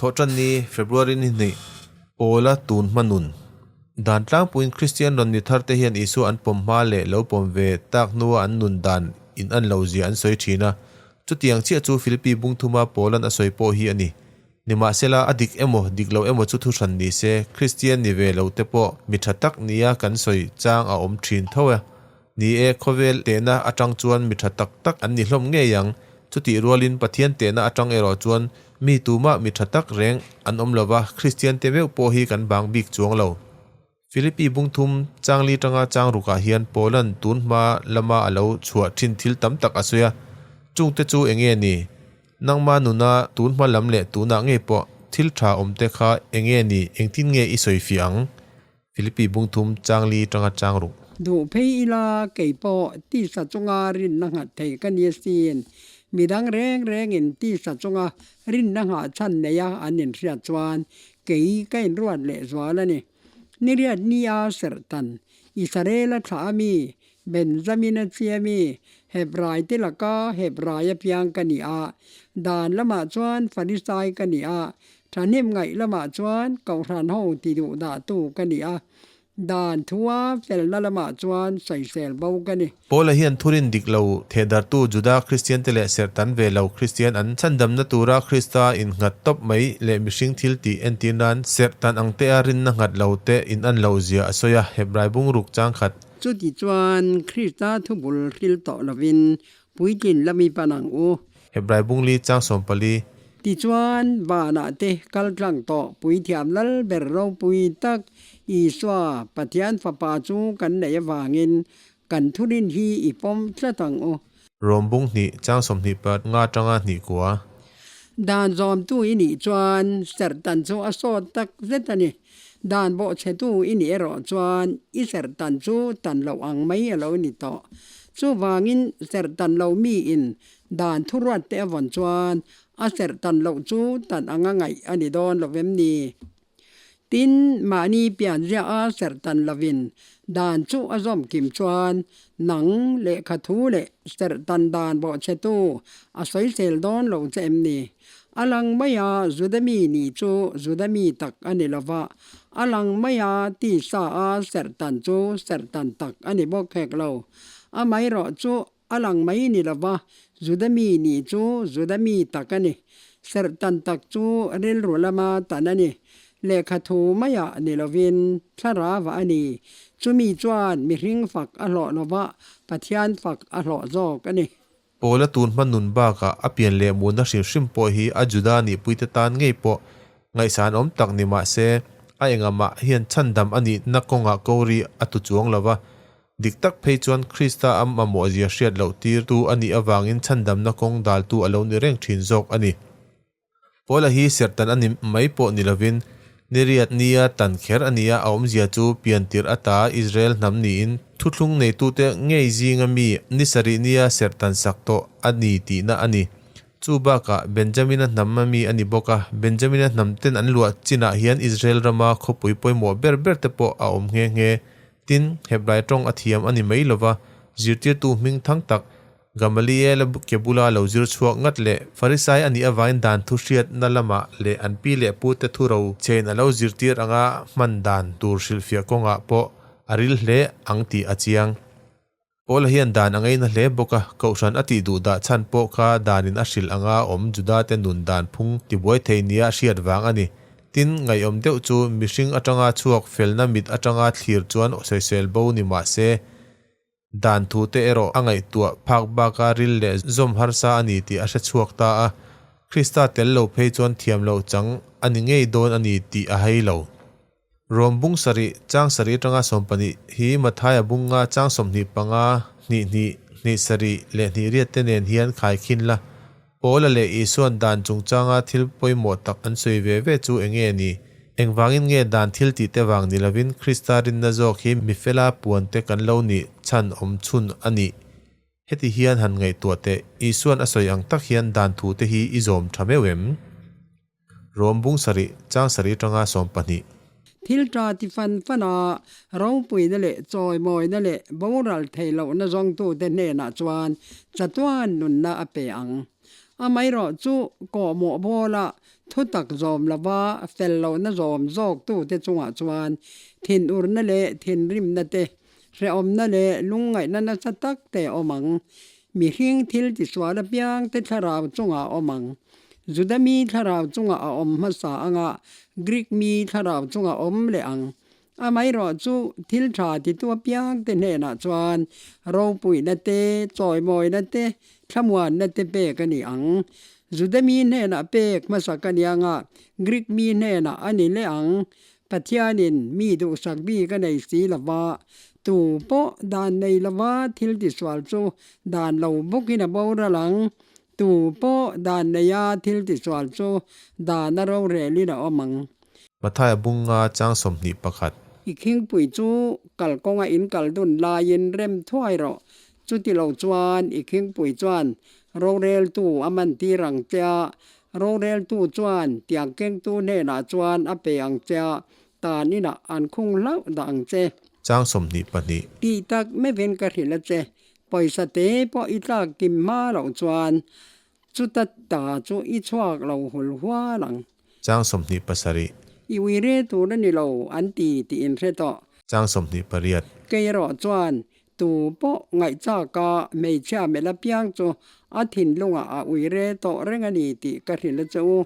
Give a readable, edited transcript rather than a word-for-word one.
Thawhṭanni, February ni hnih, Pawla tun hma nun. Dan tlangpuiin Kristian rawn mi tharte hian Isua an pawm hma leh lo pawm ve tak hnua an nun dan in an lo zia an sawi ṭhin a. Chutiang chiah chu Philippi bungthuma Paula'n a sawi pawh hi a ni. Nimahsela, a dik emaw, dik lo emaw chu thuhran ni se, Kristian ni ve lo te pawh mi ṭha tak nia kan sawi chang a awm ṭhin tho e. Ni e, khawvel tehna aṭang chuan mi ṭha tak tak an ni hlawm ngei ang. Chutih rualin Pathian tehna aṭang erawh chuan mi tumah mi ṭha tak reng an awm lo va, Kristian te meuh pawh hi kan bang bik chuang lo. Philippi bungthum changli ṭanga chang rukah hian Paula'n tun hma lama a lo chhuah ṭhin thil tam tak a sawi a, chungte chu eng nge ni? Nangma nuna tun hma lam leh tunah ngei pawh thil ṭha awmte kha eng nge ni, engtin nge i sawifiah ang? Philippi bungthum changli tanga chang ruk. Duh phei ila kei pawh tisa chunga rinna nghat thei ka ni asin. Midang reng rengin tisa chunga rinna nghah chhan neia an inhriat chuan kei ka inruat leh zual a ni. Niriat nia serhtan, Israela thlah a mi, Benjamina chi a mi, Hebrai te laka Hebrai apiang ka ni a, dan lamah chuan Farisai ka ni a, Thahnem ngaih lamah chuan Kohhran ho ti duh dah tu ka ni a, dan thua felna lamah chuan sawisel bo ka ni. Paula hian thurin dik lo thehdartu Juda Kristiante leh serhtan ve lo Kristian an chhandamna tura Krista innghat tawp mai leh mihring thil tih entir nan serhtan ang tea rinna nghat lo te in an loh zia a sawi a, Hebrai bungruk chang khat. Chuti chuan Krista thubul hril tawh lovin puitlin lami pan ang u. Hebrai bungli chang 14. Tichuan, vanah te kal tlang tawh Puithiam Lal ber ropui tak Isua, Pathian Fapa chu kan neih avangin kan thurin hi i pawm tlat ang u. Rawm bung hnih chang 20 pat nga atanga hnih kua. Dan zawmtu i nih chuan serhtan chu a sawt tak zet a ni. Dan bawhchhetu i nih erawh chuan i serhtan chu tan loh ang mai a lo ni tawh. Chuvangin serhtan lo miin Dan thuruat te a vawn chuan a serh tan loh chu tan anga ngaih a ni dawn lo vem ni? Tin, mahni pian ziah a serh tan lovin dan chu a zawm kim chuan nang lehkha thu leh serh tan dan bawhchhetu a sawisel dawn lo che em ni? A lang mai a Juda mi ni chu Juda mi tak a ni lo va, a lang mai a tisa a serh tan chu serh tan tak a ni bawk hek lo. Amaherawh chu A lang mai ni lova, Juda mi nih chu Juda mi tak a ni. Serh tan tak chu rilru lama tan a ni. Lehkha thu maiah ni lovin thlarava a ni. Chumi chuan mihring fak a hlawh lova, Pathian fak a hlawh zawk a ni. Paula tun hma nun bakah a pian leh muhna hrim hrim pawh hi a Juda nihpuite tan ngei pawh ngaihsan awm tak ni mah se, a engahmah hian chhandam a nihna kawngah kori a tu chuang lova, Dik tak phei chuan Krista a mamawhzia hriat loh tirtu a nih avangin chhandamna kawng daltu a lo ni reng thin zawk a ni. Paula hi serhtan a ni mai pawh ni lovin, niriat nia tan kher a nia a awmzia chu piantir ata Israel hnam niin thuthlung neitute ngei zinga mi ni sarih nia serhtan sak tawh a ni tihna a ni. Chu bakah Benjamina hnam a mi a ni bawk a, Benjamina hnam ten an luah chinah hian Israel rama khawpui pawimawh ber ber te pawh a awm nghe nghe. Tin, Hebrai tawng a thiam a ni mai lova, zirtirtu hming thang tak Gamaliel-a ke bula lo zir chhuak ngat leh Farisai a nih avangin dan thu hriatna lamah leh an pi leh pute thu ro chein a lo zirtir anga hman dan tur hrilhfiah kawngah pawh a ril hle ang tih a chiang. Paula hian dan a ngaina hle bawk a, Kohhran a tih duh dah chhan pawh kha danin a hrilh anga awm Judate nun dan phung tibuai thei nia a hriat vang a ni. Tin, ngaihawm deuh chu mihring atanga chhuak felna mit atanga thlir chuan sawisel bo ni mah se, dan thu te erawh a ngaihtuah phak baka ril leh zawm harsa a ni tih a hre chhuak ta a, Krista tel lo phei chuan thiam loh chang a ni ngei dawn a ni tih a hei lo. Rom bung sarih, chang sarih atanga 12 hi Mathaia bunga chang 25, hnih hnih, hnih sarih leh hnih riat te nen hian khai khin la. Paula leh Isua'n dan chungchanga thil pawimawh tak an sawi ve ve chu eng nge ni? Engvangin nge dan thil tih te vang ni lovin Krista rinna zawk hi mifela puan te kan lo nih chhan awm chhun a nih? Heti hian han ngaihtuah teh, Isua'n a sawi ang tak hian dan thu te hi i zawm tha meuh em? Rom bung sarih, chang sarih atanga 12. Thil tha ti fan fan a, ropuina leh chawimawina leh boral thei lohna zawngtute hnenah chuan chatuan nunna a pe ang. Amaherawhchu, kawhmawh bawla thutak zawm lova fel lohna zawm zawktute chungah chuan thinurna leh thinrimna te, hrehawmna leh lungngaihna nasa tak te a awm ang. Mihring thil tisual apiangte thlarau chungah a awm ang. Juda mi thlarau chungah a awm hmasa anga Greek mi thlarau chungah a awm leh ang. Amaherawh chu thil tha titu apiangte hnenah chuan ropuina te, chawimawina te, thlamuanna te pek a ni ang. Juda mi hnenah pek hmasa ka ni anga Greek mi hnenah a ni leh ang. Pathianin mi duhsak bik a nei si lova, tu pawh dan nei lova thil tisual chu dan lo bawkin a boral ang. Tu pawh dan neia thil tisual chu dan a rorelin a awm ang. Mathaia bunga chang 21. I khingpui chu kalkawnga in kal dun laiin rem thuai rawh. Chuti lo chuan i khingpui chuan roreltu a man tir ang che a, roreltu chuan tiang kengtu hnenah chuan a pe ang che a, tan inah an khung hlauh dah ang che. Chang 22. Tih tak meuhin ka hrilh a che, pawisa te pawh i tlak kim hma loh chuan Chuta ta chu i chhuak lo hul hual ang. Chang 27. I ui re tur a ni lo an ti tih in hre tawh. Chang 28. Kei erawh chuan tu pawh ngaihchaka hmeichhia melh apiang chu a thinlungah a ui re tawh reng a ni tih ka hrilh a che u.